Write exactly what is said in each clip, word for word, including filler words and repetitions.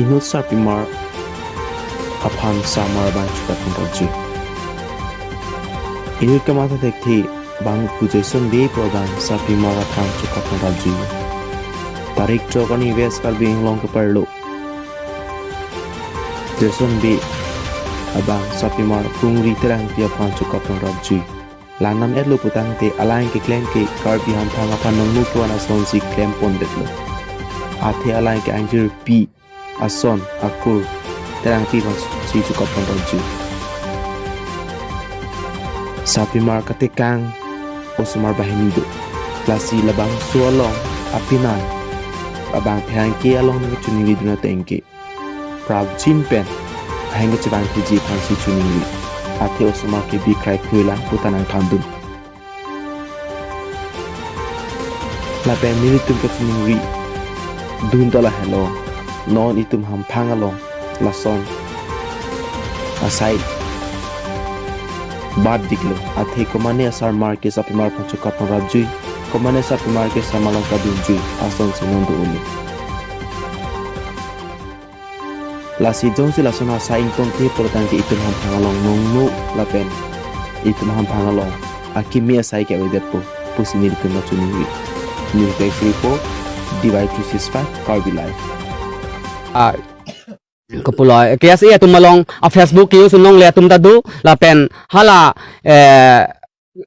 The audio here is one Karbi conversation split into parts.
Inut sarpimar aphan samar abang chukap nangkapjui. Inut kamatha thekthe bang pu Jason Bey pu abang sarpimar aphan chukap nangkapjui. Tarik chok arni West Karbi Anglong keparlo Jason Bey abang sarpimar Kungri Terangpi aphan chukap nangkapjui. Langnam-etlo putangte alang keklem ke Karbi hamphang aphan nongnu kevan asonsi klem pondetlo. Athe alang ke angjirpi ason akur Terangpi aphansi chukap nangkapjui. Sarpimar katekang osomar banghini do. Lasi labangso along apinan abang pherangke along nangkachiningripdun ateng ke prapjin pen aheng kachevang thuji aphansi chiningri. Athe osomar ke bikrai kruilang puta nangthandun. Lapen nelitum kachiningridun ta lahelo. Non itum hamphang along lason asai batdiklo. Athe komane asarmar ke sarpimar aphan chukap nangkapjui, komane sarpimar ke samar along kadunjui asonsi non do-olo. Lasi jongsi lason asai ingtongte pulotangte itum hamphang along nongnu lapen itum hamphang along akimi asai ke avedetpo pusi nelitum nangchiningri. News Desk Report, D Y three six five, Karbi Live. Ah, kopulo, K S A atum along a Facebook ke-use longle atum ta do, lapen hala, eh,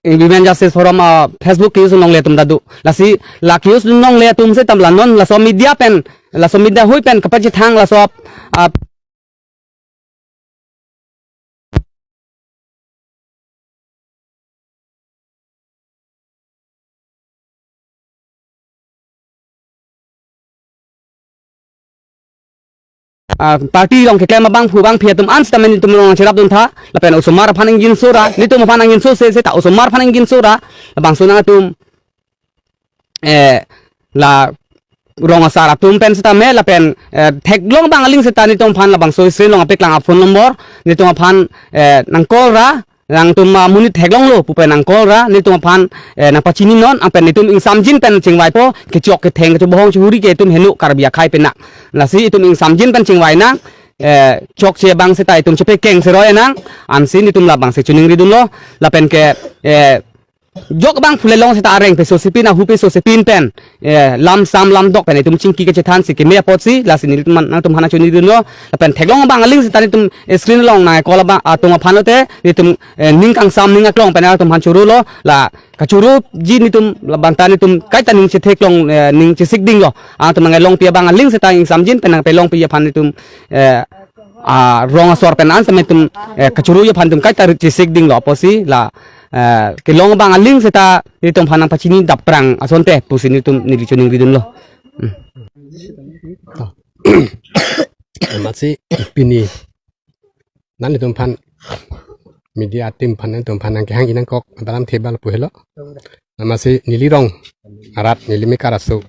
Women Justice Forum a Facebook ke-use longle atum ta do. Lasi la ke-use longle atum seta la non laso media pen, laso media hui pen kapachethang laso ap, ap, ah, party along keklem abangphu bangphi atum an seta nelitum along cherapdun tha, lapen osomar aphan ingjinso ra, nelitum aphan ingjinso se, seta osomar aphan ingjinso ra, labangso nangtum, eh, la rong asar atum pen seta me, lapen, eh, theklong abang aling seta nelitum aphan labangso screen along apeklang a phone number, nelitum aphan, eh, nang-call ra, nangtum amonit theklonglo pu pen nang-call ra, nelitum aphan, eh, nangpachininon, lapen nelitum ingsamjin pen chingvaipo, kechok ketheng, kechobohong chehuri ke itum heno Karbi akhei penang. Lasi itum ingsamjin pen chingvai nang, eh, chokche abang seta itum chepekeng seroi nang, ansi nelitum labangsi chiningridunlo, lapen ke, eh, jok abangphu le long seta areng peso sepin, ahu peso sepin pen, eh, lam sam lam dok pen itum chingki kachethansi keme apotsi, lasi nelitum aphan, nangtum aphan nangchiningridunlo, lapen theklong abang aling seta nelitum screen along nang-call abang atum aphan lote, nelitum, eh, ning kangsam ning aklong pen atum aphan chorolo, la kachoruji nelitum labang ta nelitum kaita ning chetheklong, eh, ning chesikdinglo. Atum nang-longpi abang aling seta ingsamjin pen nangpelongpi aphan nelitum, eh, ah, rong asor pen an seta nelitum, eh, kachoruji aphan nelitum kaita chesikdinglo apotsi la, eh, kelong abang aling seta nelitum aphan nangpachini dapprang asonte pusi nelitum neli chiningridunlo. Hmm. Amatsi pini nanglitum aphan, media team aphan, nanglitum aphan nangkehang inangkok abalam thebal pu helo. Amatsi neli rong arat, neli mekar aso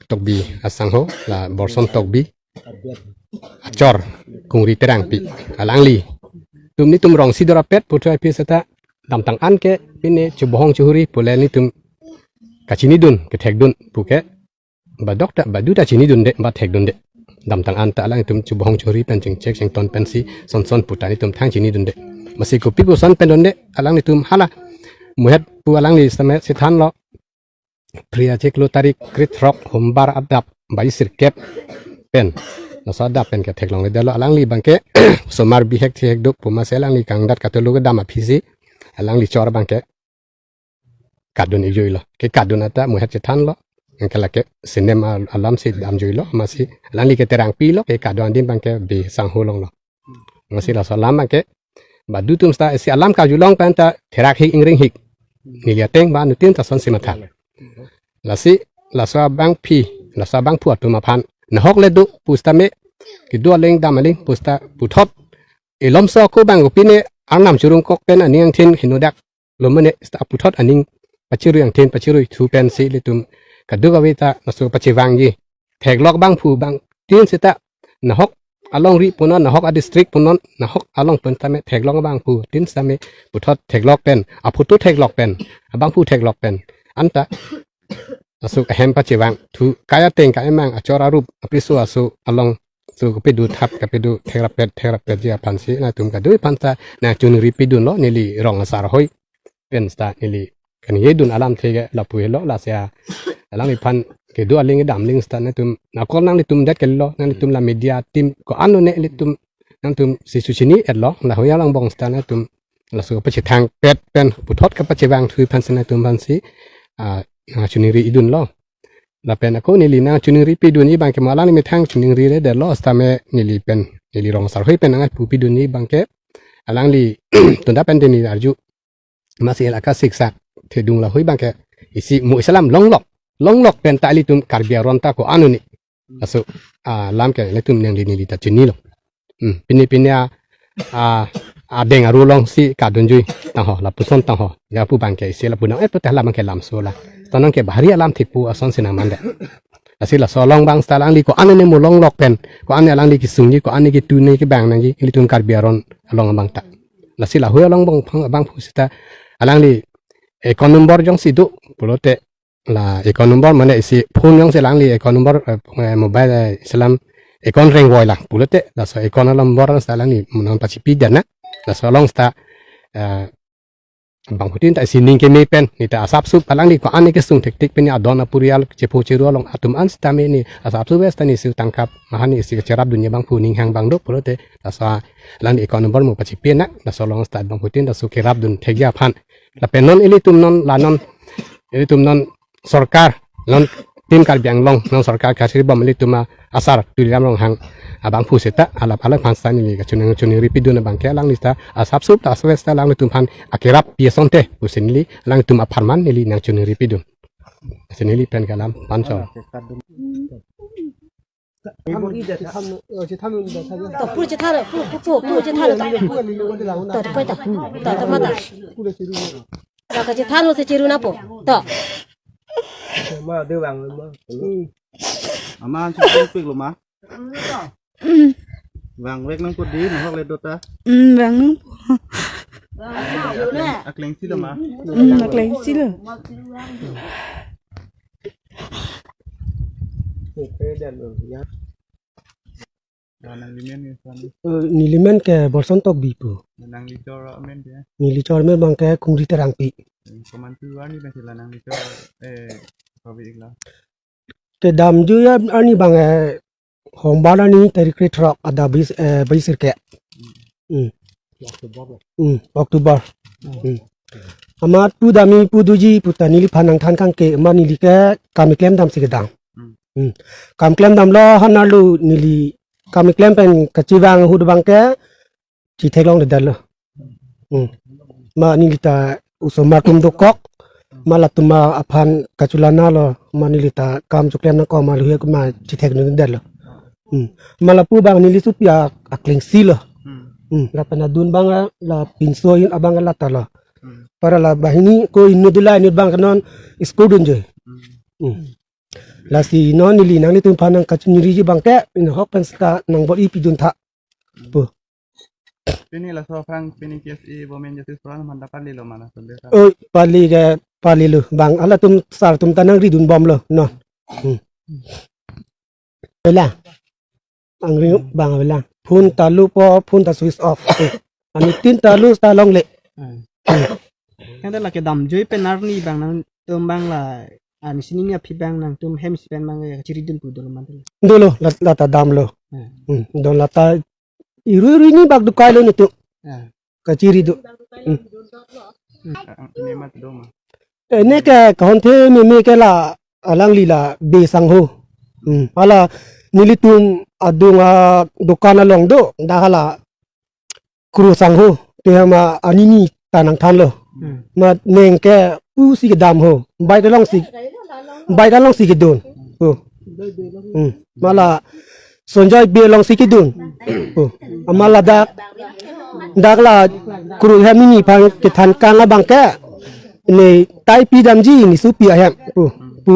Tokbi asangho, la Borson Tokbi achor Kungri Terangpi, alangli, tum nelitum rong si dorapet puthot aphi seta damtang an ke pine chobohong chehuri pule nelitum kachinidun kethekdun puke, ba dok ta, ba du ta chinidunde, ba thekdunde. Damtang an ta alangtum chobohong chehuri pen chingchek chington pensi sonson puta nelitum thang chinidunde. Amatsi kopi koson pen dunde, alanglitum hala Muhet pu alangli seta me chethanlo, Phre achiklo tarik krethrok Hombar adap baji sirkep pen, laso adap pen ke theklongledetlo. Alangli abangke osomar bihek thihek do pu amatsi alangli kangdat katolo kedam aphisi alangli chor abangke katdun-ikjuilo. Kekatdun anta Muhet chethanlo. Anke lake sinem al-, alamsi damjuilo. Amatsi alangli ke Terangpilo, kekatdun adim abangke Bey asangho longlo. Amatsi laso alam abangke ba du atum seta isi alam karjulong pen ta therak-ik ingring-ik. Neli ateng ba anuttin ta sonsi matha. Lasi laso abangpi, laso abangphu atum aphan nahok le do pu seta me, kedo aling dam aling pu seta puthot, ilomso ako abang kopine arnam churungkok pen aning angthin henodak lo mane seta puthot aning pachirui angthin pachirui thu pensi ilitum kadokave ta laso pachevangji. Theklok abangphu abangtin seta nahok alongri punon, nahok adistrict punon, nahok along pen tame theklok abangphutin seta me puthot theklok pen, aphoto theklok pen, abangphu theklok pen anta laso ahem pachevang thu kai ateng kai amang achor arup apiso aso along So kepedo thap, kepedo thekrapet thekrapetji aphansi nangtum kadokave aphan ta nangchiningri pidunlo neli rong asar hoi pen seta neli kaningjedun alamthe ke lapu helo. Lasi alangphan kedo aling dam aling seta nangtum nakol nanglitum det kelo, nanglitum la media team ko-an one ilitum nangtumsi suchini-etlo, la hoya lang bong seta nangtum laso pachethangpet pen puthot kapachevangthu aphansi nangtum aphansi ah nangchiningri idunlo. Lapen ako neli nangchiningri pidunji abangke mo alang methang chiningriledetlo, sitame neli pen neli rong asar hoi pen nangpu pidunji abangke alangli tunda pen deni arju masi elaka siksa thedung lahoi abangke isi mo isi alam longlok, longlok pen ta ilitum Karbi aron ta ko-an one. Laso ah lam ke ilitum nangli neli ta chinilo. Hmm, pini pini a a adeng aru alongsi kadunjui tangho, lapuson tangho. Lapu abangke isi lapu nang-et pute hala abangke lamso la. Tonang ke bahari alam thipu asonsi nangmandet. Lasi laso along abang seta alangli ko-an one mo longlok pen, ko-an one alangli kesungji, ko-an one ketune kevang nangji ilitum Karbi aron along abang ta. Lasi lahoi along abang phang abang phu seta alangli account number jongsi do pulote, la account number mane isi phone jongsi alangli account number eh, eh, mobile eh, isi alam account rengvoi lang pulote, laso account number seta alangli non pachipi dana. Laso along seta eh, bangphutin ta isi ning keme pen neta asapsup alangli ko-an one kesung thektik pen adon apurial chepho cheru along atum an sitame ne asapsup seta ne isi tangkap mahan ne isi cherapdunji abangphu ning hang abang do pulote, laso alangli account number mo pachipi na. Laso along seta bangphutin laso kerapdun thekji aphan. Lapen non ilitum non la non ilitum non sorkar, non Team Karbi Anglong, non sorkar kachiri bom ilitum asar Tuliram Ronghang abangphu seta alap alap aphan seta neli kachiningri pidun abangke alangli seta asapsup ta aswes ta alangtum aphan akerap pi asonte pusi neli alangtum apharman neli nangchiningri pidun. Lasi neli pen ke alam panchol. To, pur chethan, pur, pur, pur, pur chethan, to. To, to, to, to, to, to, to. To, kachethan lo si chiru nangpo. To. Ma, de vang ma. Ama, an sipik lo ma. Vangvek nangpo di, nahok le dota. Hmm, vang nangpo. Akleng si lo ma. Hmm, akleng si lo. Nangli men ni sani. Eh, neli men ke Borson Tokbi pu. Nangli chor amen ke. Neli chor amen abangke Kungri Terangpi. Komantu arni bang sila nangli chor eh kabi ikla. Kedamjui arni abang eh Hombar arni tarik krethrok adap bais eh bais sirke. Hmm. Hmm, October. Hmm. Amat pu dam-i pu doji puta neliphan nangthan kangke amat neli ke kam keklem damsi kedam. Hmm. Hmm. Kam keklem damlo hanarlo neli kam keklem pen kachevang ahut abangke chetheklongledetlo. Hmm. Ma neli ta osomar atum dokok. Ma latum aphan kachelangnalo. Ma neli ta kam choklem nangkok ma luhek ma chethekledetlo. Hmm. Ma lapu abang neli sopi a- akleng si lo. Hmm. Hmm. Lapen adun abang la pinso in abang lata lo. Hmm. Para la banghini ko inut dula inut abang ke non school dunjoi. Hmm. Hmm. Lasi non neli nanglitum aphan nangkachiningri abangke nahok pen seta nangbor-i pidun tha. Pu. Pini laso aphrang pini K S A Women Justice Forum aphan ta pali lo ma na sandesa. Oh, pali ke pali lo abang, halatum sar atum ta nangridun bomlo non. Hmm. Vela. Angri abang vela. Phone ta lupo, phone ta switch off. Anuttin ta lu seta longle. Hmm. Kan ta lake damjui pen arni abang nangtum abang la, ah, misi ni aphi abang nangtum hem isi pen abang eh chiridun pu dolo mantel. Dolo, la- lata damlo. Hmm. Hmm, do lata iru iru ni bak dukai lo nitu. Ah. Kachiri do. Hmm. Hmm. Ini mat do ma. Eh, ne ke kahon the meme ke la alangli la be sangho. Hmm. Hala nelitum adung adukan along do, dak hala kru sangho. Te hama anini ta nangthanlo. Hmm. Ma neng ke pusi kedam ho. Bike alongsi, bike alongsi kedun. Ho. Hmm. Ma la Sonjoy Bey alongsi kedun. Ho. Amat ladak, dak la kru hem nini aphan kethan kang abangke ne tai pi damji ne sopi ahem. Ho. Pu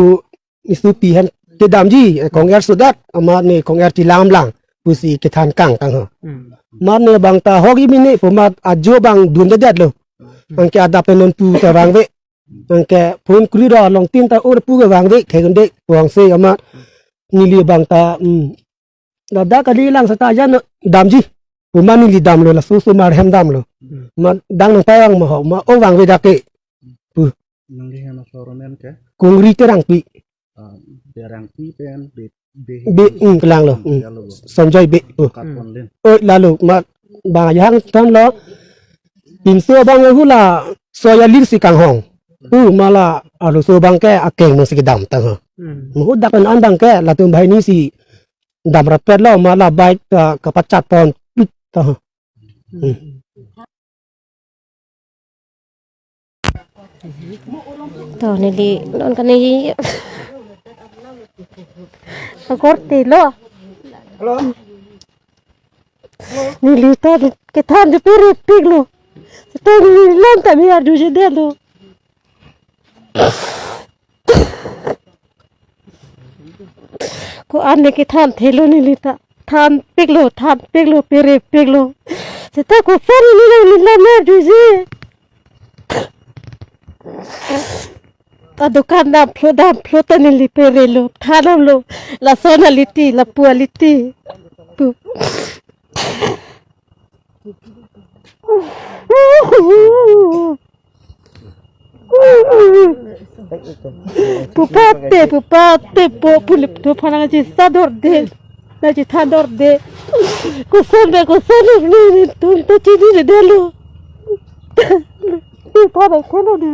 ne sopi ahem kedamji, eh, kong er sudat, amat ne kong er chelang lang pusi kethan kang kang ho. Hmm. Amat ne abang ta hok i mini pu amat ajo abang dundedetlo. Hmm. Anke adap pen non pu ta vangve. Anke phone kuri ra along tin ta ur pu ke vangve, thekun de, puang se amat neli abang ta, hmm, ladak kali lang seta ajan damji. Pu ma neli damlo, laso osomar ahem damlo. Hmm. Ma dang nangpavang ma ho, ma o vangve dak ke. Pu. Nangli ahem aso amen ke? Kongri Terangpi. Ah, Terangpi pen Be, Be, Be, hmm, kelang lo. Hmm. Lalo. Sanjoy Be. Pu. Kat Hmm. pon lin. Oi, lalo, ma bang ajahak thanlo. Pinso abang hula soya lir si kanghong. Pu ma la arloso abang ke akeng masi kedamtang ha. Hmm. Mo dak pen an abang ke latum banghini si dam rapet lo ma la bike ka kapachat pon pit ta. Hmm. To neli non kani agor te lo. Neli ta kethan je pere pik lo. Seta neli lam ta mi arju je det lo. Ko-an ne kethan thelo neli ta. Than pik lo, than pik lo, pere pik lo. Seta koson neli neli lam ne arju je. Adokan damphlo damphlo ta neli pere lo. Than damlo. Lason aliti, lapu aliti. Pu. Pupate, pupate, po, pulip, to phanang ji sador de. Na ji thandor de. Koson de, koson de, ni, ni, tum, to chini de, de lo. Ni phanang kono de.